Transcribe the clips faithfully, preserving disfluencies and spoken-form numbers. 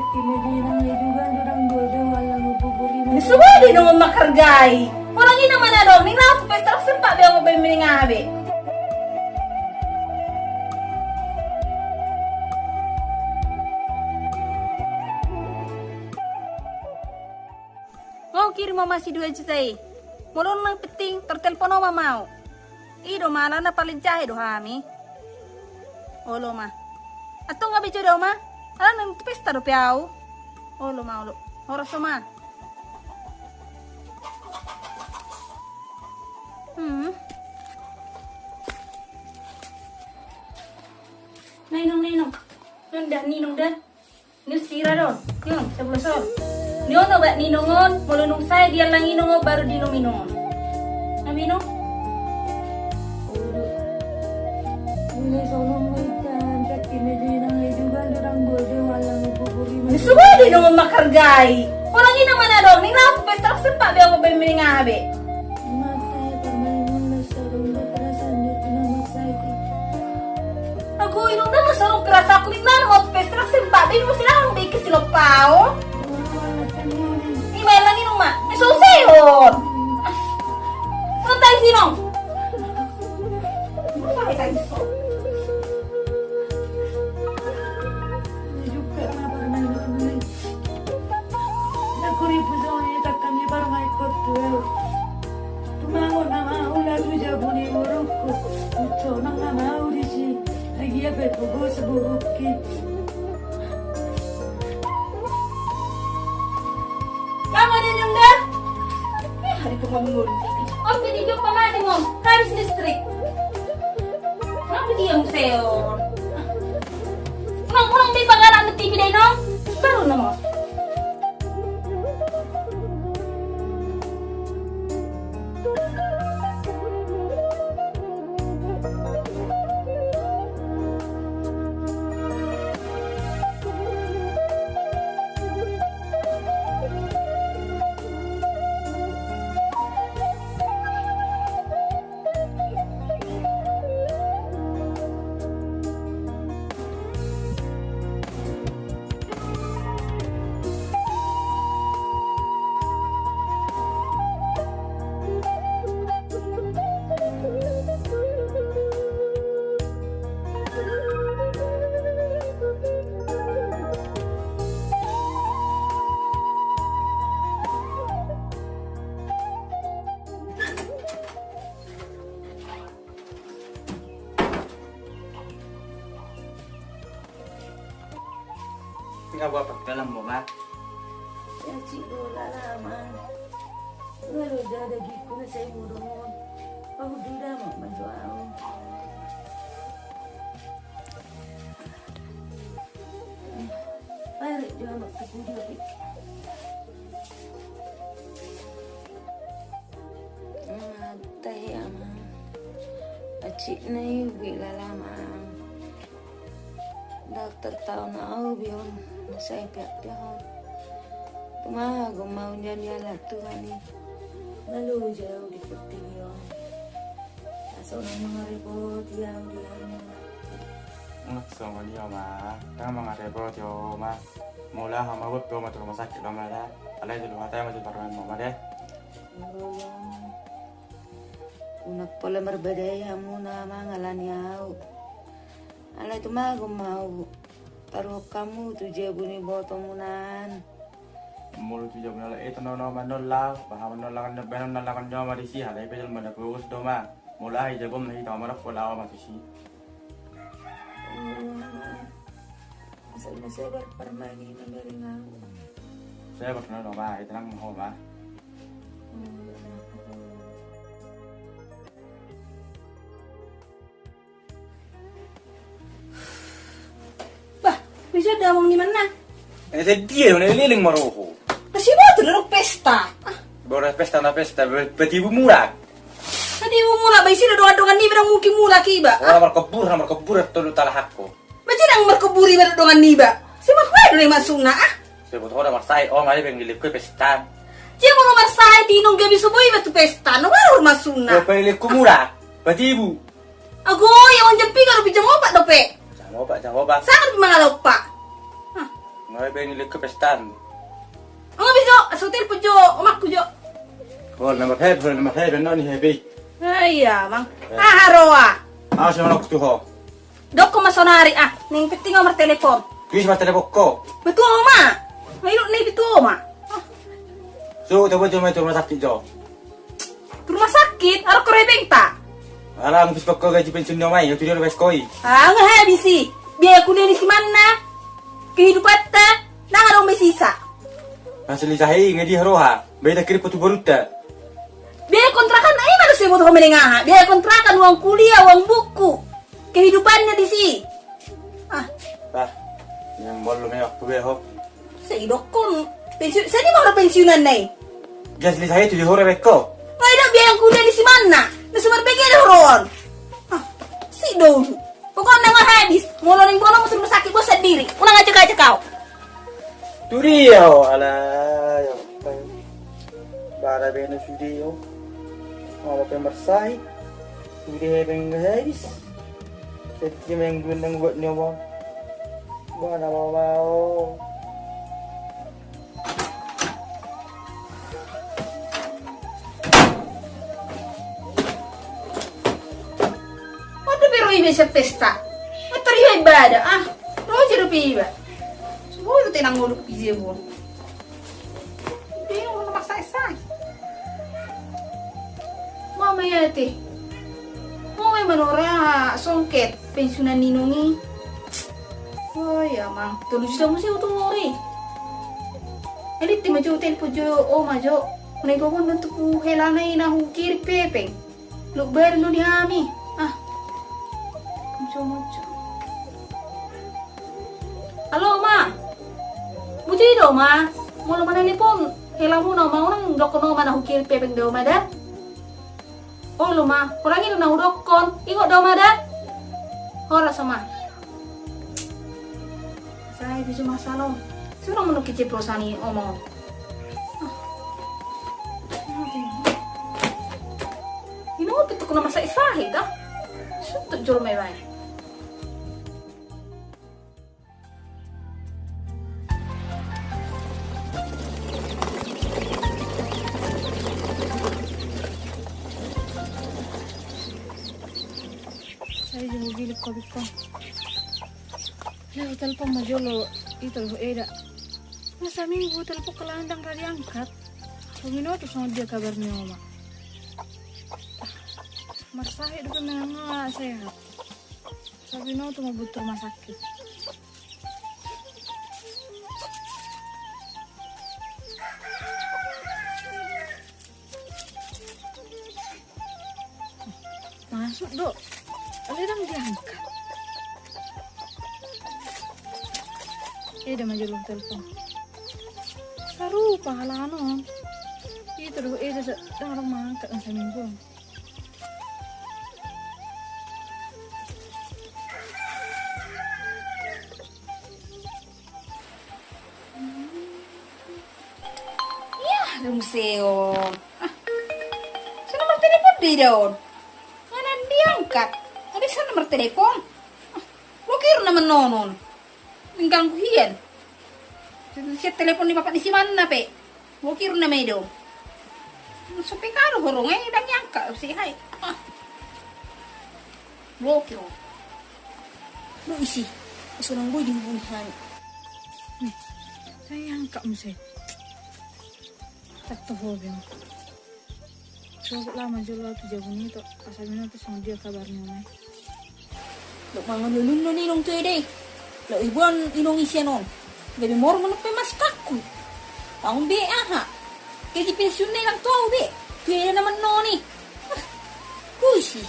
Ni sudah di nunga manghargai. Orang ini mana dong? Ni langsung pesta sempat be aku be meningabe. Nga hukirim ma si dua juta i. Molo nunga penting, tartelpon ho ma au. I do ma, alana paling jahe do hami. Olo ma. Antong nga bejo do ma. Alana tu pesta dope au. Olo ma, olo. Horas ho ma. Hmm. Na inong, na inong. Inong da, inong da. Ni sira do. Inong, sabulas on. Ni on obat ni inong on, molo nunga sae diallang inong on, baru diinum inong on. Nga minum? Ni sudah di nunga manghargai. Orang ini mana dong? Ni langsung pesta sempat be aku be meningabe. Aku inum dah, masa orang perasa aku di mana mau pesta sempat be, mesti langsung bikin silopao. Ima lagi numa. Eh, selesai on. Santai sih, Nong. Santai sih. Nang huribu songon i, tangkas ni parmaenku tu au. Tumagon nama au laho tu jabu ni borungku. Ucok nang nama au disi. Lagi apa itu bos borungki. Kamu ada nyunda? Eh, hari itu mau ngurus. Om, jadi jumpa mati, Mom. Habis listrik. Kenapa dia museum? Nong, nong, di bagalan T V deh, nong. Baru nong. Nga boha pangkilalanmu, Ma? Caci do lalaman. Nga do jala dagingku na sai modom on. Pahundul damang ma jo au. Parek jo amak tu pudi. Tahe, Amang. Acik na i ubi lalaman. Dokter tau na au bion na sai piak-piak on. Tumagon ma au nian di ala Tuhan i. Malo jau di portibi on. Asa unang mangarepoti au di au. Nga songon i, Oma. Ndang mangarepoti, Oma. Molo aha ma, bope ho ma tu rumah sakit, Oma, da. Alai jolo huhatahon ma tu parumaenmu, Oma, da. Unang pola marbadai hamuna mangalani au. Alai tumagon ma au taruhon hamu tu jabu ni ibotomuna an. Molo tu jabu ni ala i, tano na manolak, baha manolak, bahen na lakan nyawa ma disi, alai pe jolma na pogos do ma. Molo aha i jabom na hita, Oma, pola au ma tusi. Asal na sabar parmani mangaring au. Sabar na, Oma, i tenang ho ma. Bah, bisa damang ni mana? Eh, jadi dia yang leleng maroho. Kasi ba tu dorong pesta. Ah. Baru pesta na pesta, be-, betibu mulak. Betibu mulak, ba isi do dongan-dongan ni ba, ndang mungkin mulak iba. Orang markebur, orang markebur, tolu talahakko. Mansai ndang markebur iba dohot dongan niba. Sai marhua do na i maksudna, ah? Sai boto ho do marsae, Oma, i pe nggilingku i pesta. Jia molo marsae, tinong gabe so boi iba tu pesta, na marhua maksudna. Dope lelengku mulak, betibu. Ago, ia on jam piga dope, jam opat dope. Jam opat, jam opat. Sanga dope mangalompa. Ah. Nga be ni lek ke pestan. Nga be jo, so telpon jo omakku jo. Hol nama pep, hol nama pep, no ni hebi. Iya mang. Aha roa. Ah, so nok tu ho. Dok ko masonari ah, ning penting o martelepon. Kuis martelepon ko. Betul oma. Ayo ni betul oma. So, coba cuma itu rumah sakit jo. Tu rumah sakit, arok ko rebeng ta. Ala ngus pekko gaji pensiun ni omai, tu dia rumah skoi. Ah, nga habis i. Biaya kuliah ni si Manna. Kehidupan ta, nang ada umai sisa. Hasil isahi, nga di roha. Bayi tak kirim potu borunta. Biaya kontrakan, ai mana saya butuh meneng aha. Biaya kontrakan, uang kuliah, uang buku. Kehidupannya di si. Ah. Bah, yang bolu me waktu be ho. Sai dokkon pensiun, sai di mana pensiunan nai? Gas li saya tu di hore beko. Ngai dok biaya kuliah ni si Manna. Na sumar bege di horon. Ah, si dolu. Pokokna nga habis. Molo ning bono mutu rumah sakit bos sendiri. Ulang aja aja kau. Tu dia ho, ala yo. Bara beno sude ho. Mau apa marsai? Sude hepeng nga habis. Jadi main gunang buat nyoba. Buat apa mau? Waduh, pero iba siap pesta. Motor iba iba ada ah. Roja do iba. Semua udah tenang ngoluk pijebon. Dia orang masak esai. Mama ya teh. Mama yang mana orang songket pensiunan ninongi. Oh ya mang, tolu juta musi utu mori. Elit ti majo telpon jo, oh majo. Mana ibu pun untuk helana ina hukir pepeng. Luk baru nu di hami. Ah. Muncul muncul. Halo ma. Buti do ma. Molo mana nelpon helamu na ma orang dokon ma na hukir pepeng do ma da. Olo ma, orang itu na udokkon. Ingot do ma da. Horas ma. Sai bisa masalah. Sudah menukik ciprosan ini omong. Ino pituk na masa isahi da. Sutuk jol me bae. Sai jolo gilik ko bikon. Leo telpon ma jolo ito do eda. Masa minggu telpon kelandang ra diangkat. Pemino tu songon dia kabar ni oma. Marsahit do kena nga sehat. Sabinoto ma butuh rumah sakit. Masuk do. Ale dang diangkat. Eda ma jolo telpon. Sarupa halanon. Itu do eda dang orang mangkat nang saminggu. Iya, dong seon. Ah. Sana martelepon do eda on. Nga na diangkat. Ada sana martelepon. Ah, blokir na manonon. Mengganggu hian. Sian telepon ni bapak ni si Manna pe. Blokir na medo. Sope kado horong eh dang angka si hai. Blokir. Lu isi. Sonang boi dihubungi hami. Saya angka muse. Tak tahu bang. Sogot lama jolo tu jabu ni to, asa binoto songon dia kabar ni omai. Dok mangan ulun no ninong tu ede. Lo ibuan inong isian on. Gabe mor manuk pe mas kakku. Tanggung be aha. Gaji pensiun na ilang tu au be. Tu ede na mannoni. Ah, kuisi.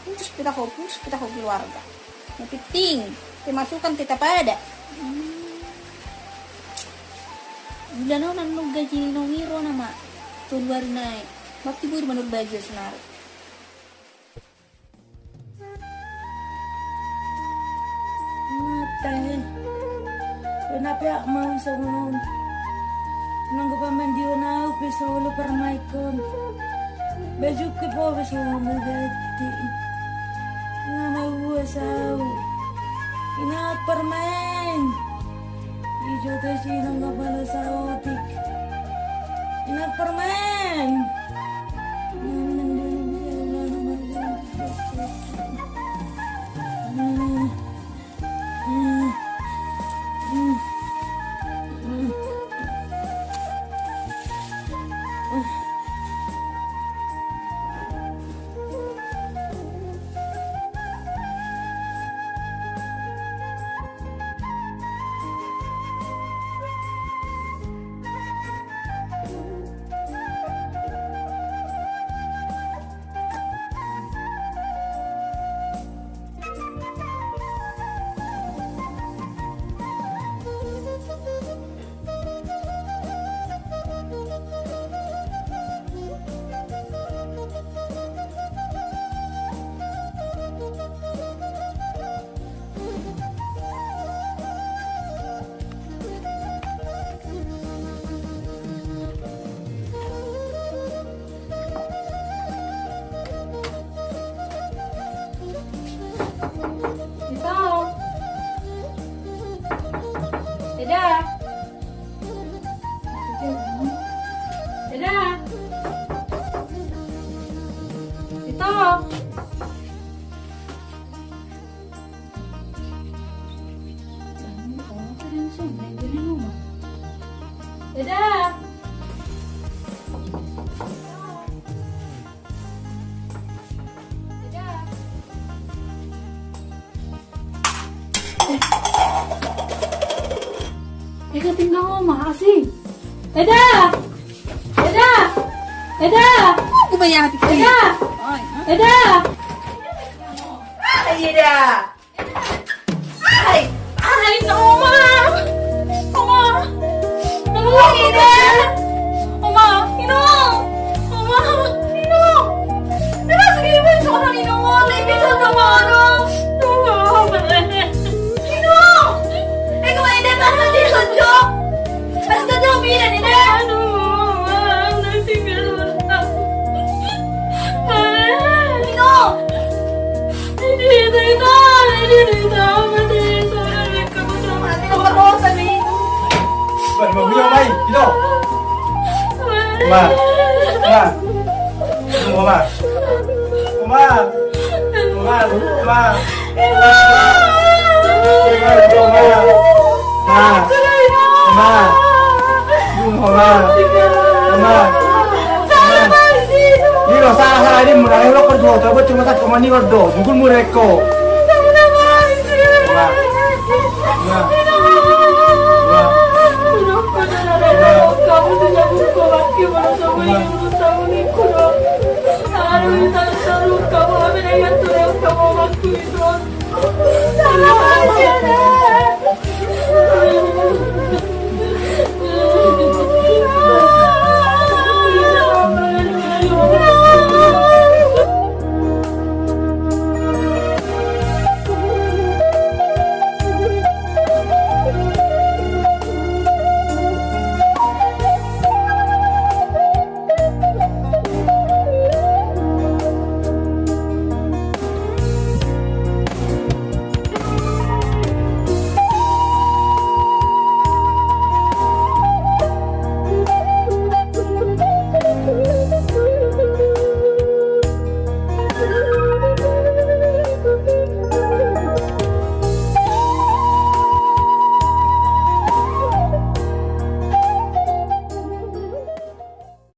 Putus pe taho, putus pe taho keluarga. Yang penting pemasukan tetap ada. Bulan on annon gaji ni nong i ro nama tolu ari nai. Mati buru manur baju ya senari. Mata he. Kenapa ya mau songon on? Nanggo pamandion au pe solo parmaikon. Baju ke po pe solo ganti. Nama ua sau. Inat parmaen. Ijo te sinang kepala saotik. Inang permen. Ito. Eda. Eda. Ito. Eda. Eda. Eda, tinggal oma, asing. Eda. Eda. Eda. Aku bayar hati. Eda. Eda. Ai, Eda. Ai, ai, oma. Oma. Oma, Eda. Oma, Ino. Oma, Ino. Eda, segi ibu seorang Ino. Ino, Ino. Ino. Ego, Eda, tangan di sojok. Astaga, Eda, Eda. Aduh, Oma, udah tinggal. Ino. Mai, mai, mai, ito. Oma. Oma. Oma. Oma. Oma. Oma. Oma. Oma. Oma. Oma. Ino, salah, salah, ini murah, ini lo kerja, coba cuma satu, cuma ini lo do, mungkin murah kok. Oma. Oma.